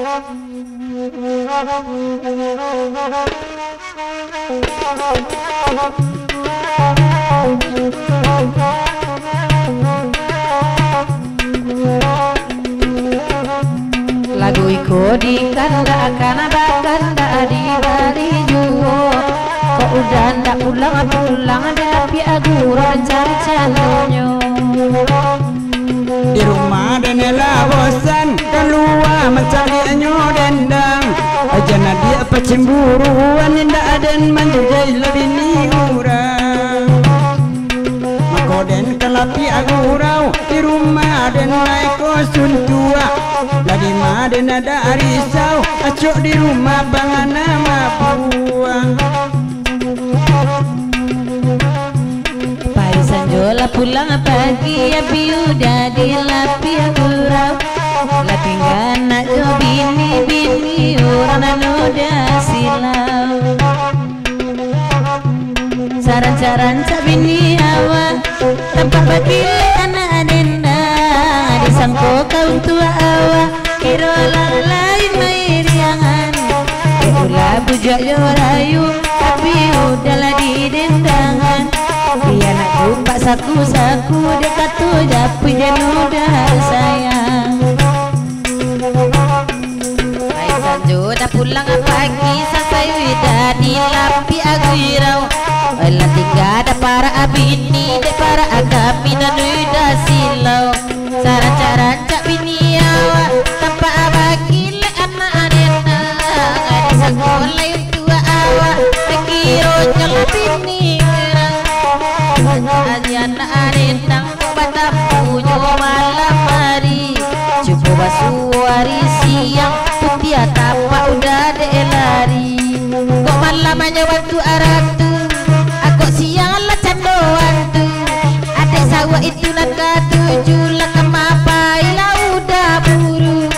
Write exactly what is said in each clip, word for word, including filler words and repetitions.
Lagu iko dikandakkan, bakandak dibali juo. Kok Uda ndak pulang-pulang, dek lapiak gurau cari calonyo. Di rumah den lah bosan, kalua mancaliaknyo dendang. Jan adiak pacimburuan, indak den manjajai lah bini urang. Mako den ka lapiak gurau, di rumah den lai ko suntuak. Lah dima den ado risau, acok di rumah bangana mabuang. Pai sanjo lah pulang pagi, Abi Uda di lapiak gurau. Lah tingga anak jo bini, bini urang nan Uda silau. Sarancak-rancak bini awak, tampak bakilek anak dendang. Disangko kaum tuo awak, kiro lah lain mairiangan. Itulah bujuak jo rayu, tapi Uda lah di dendangan. Di anak jupak saku-saku, dek kato japuik jan Uda sayang. Pai sanjo dah pulang pagi, salasai Uda di lapiak gurau. Lah tingga dah parak bini, dek parak kami nan Uda silau. Sarancak-rancak bini awak, tampak bakilek anak dendang. Di sakolah untuak awak, kiro nyo lah bini urang. Aji anak dendang, kok batamu nyo malam hari. Cubo basuo ari siang, putiah tapak Uda dek lari. Kok malam nyo bantuak ratu, kok siang lah cando antu. Adek sawak itu nan katuju, lah ka ma pai lah Uda buru.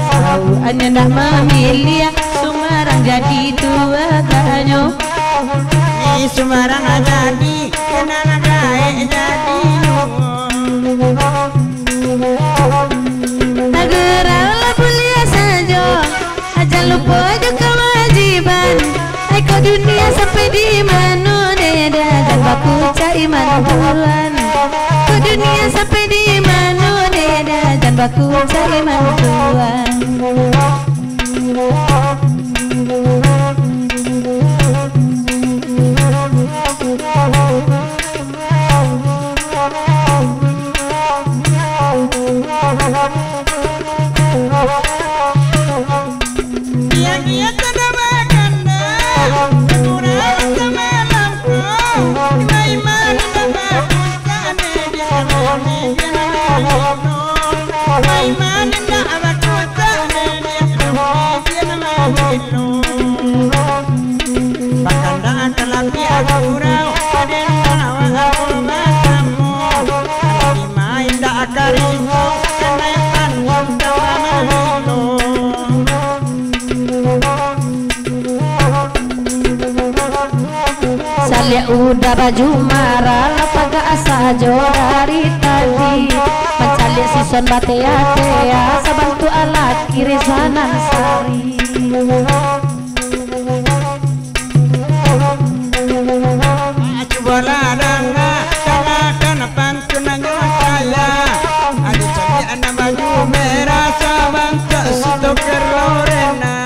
Sawaknyo ndak mamiliah, sumarang jadi tu agaknyo. Ni sumarang jadi, kenang gaek jadi. Tagerang lah buliah sajo, jan lupo jo kawajiban. Ai, kok dunia sampai di mano, dek Da, jan bakucai mantuan. Kok dunia sampai di mano, dek Da, jan bakucai mantuan. Bakandak ka lapiak gurau, paden awak aku basamo. Tapi main dak kariso, kanai panggung sama milo. Saliak Uda baju marah, lah pagak sajo dari tadi. Mancaliak sison batea-tea, sabantuak laki Rizwan Ansari. Cubolah danga, dangakan pantunnyo saya. Ado caliak anak baju merah, sabantuak si Toker Lorena.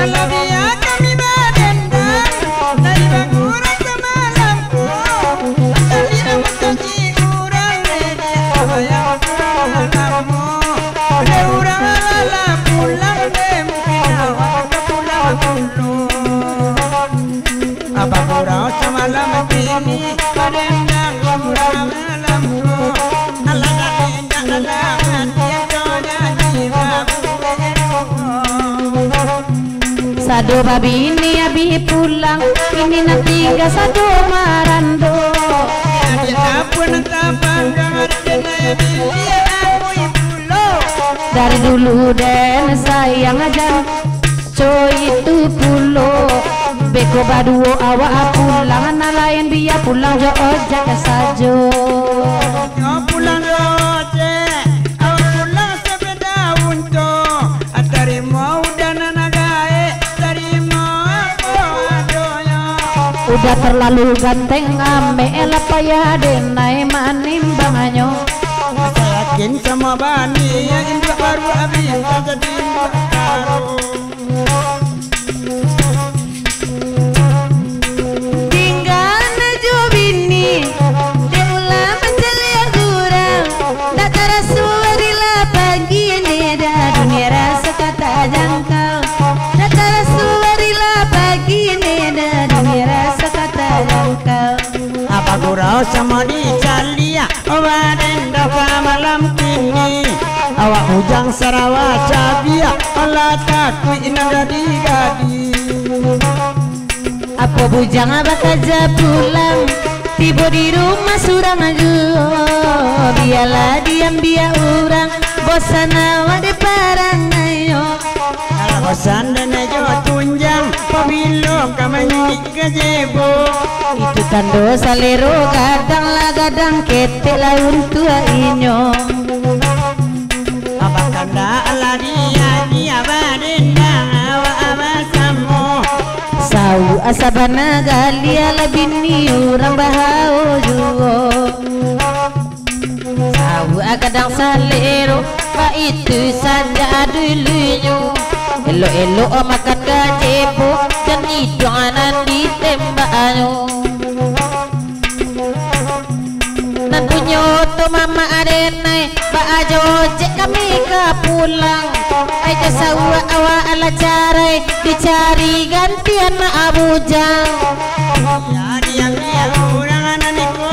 Alah bia kami badendang, dari bagurang samalam ko. Caliak amat Di urang nenek, bayang urang lamo. Dek urang alah pulang, dek mungkin awak ka pulang pulo. Abah urang samalam kini, padendang urang malam ko. Alah dah indak dalam hati, anco nyanyi babuek. Sado babini abih pulang, kini nan tingga sado marando. Dari dulu den sayang jan co itu pulo. Beko baduo awak pulang, nan lain bia pulang jo ojek sajo. Udah terlalu ganteng, ambek lah payah denai manimbangnyo. Yakin samo bani, ya induak baru abih, tak jadi induak baru. Tingga anak jo bini, dek ulah mancaliak urang. Ndak taraso ari lah pagi ne, dah dunia raso ka tajangkau. Ndak taraso ari lah pagi ne, dah dunia raso ka tajangkau. Apa gurau samo dicaliak, baden doh ka malam kini. Awak bujang sarawa cabiak, alah takuik nan jadi gadih. Apo bujang bakaja pulang, tibo di rumah surang juo. Bialah diambiak urang, bosan awak dek parangainyo. Alah bosan den jo tunjang, pabilo ka manyidik gajebo. Itu tando salero gadang lah gadang, ketek lah untuak inyo. Abah kandak lah dia, dia badendang awak abah samo. Sauak sabana galiah lah bini urang bahao juo. Sauak gadang salero, baitu sajak dulunyo. Elok-elok makan gajebo, jan iduang nan ditembaknyo. Nan punyo tu mamak aden ai, baa jo ojek kami ka pulang. Ai jo sauak awak lah carai, dicari ganti anak bujang. Ya, diam-diam urang nan iko